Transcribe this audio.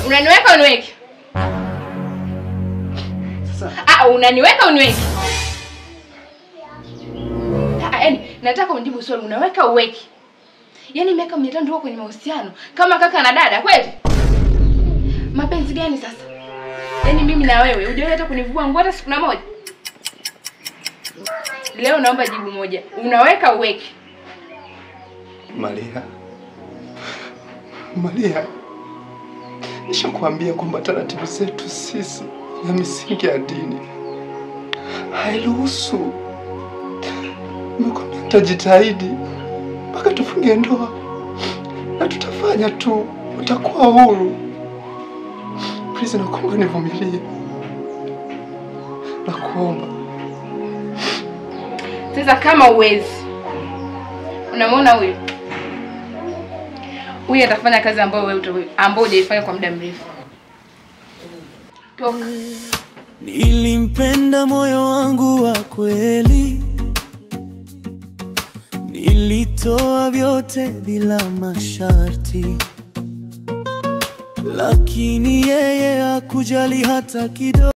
Unaniweka uniweke? Sasa unaniweka uniweke? Yaani nataka unijibu swali, unaweka uweke? Yaani miaka 500 tuko kwenye mahusiano kama kaka na dada kweli? Mapenzi gani sasa? Yaani mimi na wewe hujawahi hata kunivua nguo hata siku moja. Leo naomba jibu moja. Unaweka uweke? Maria. Maria, nishakwambia kwamba taratibu zetu sisi na misingi ya dini hairuhusu. Nimekwambia nitajitahidi mpaka tufunge ndoa na tutafanya tu, utakuwa huru. Please, nakuomba nivumilie. Nakuomba. Sasa kama uwezi, unamwona huyu? Huyu atafanya kazi ambayo wewe ambayo hujaifanya kwa muda mrefu. Toka. Nilimpenda moyo wangu wa kweli, nilitoa vyote bila masharti, lakini yeye hakujali hata kidogo.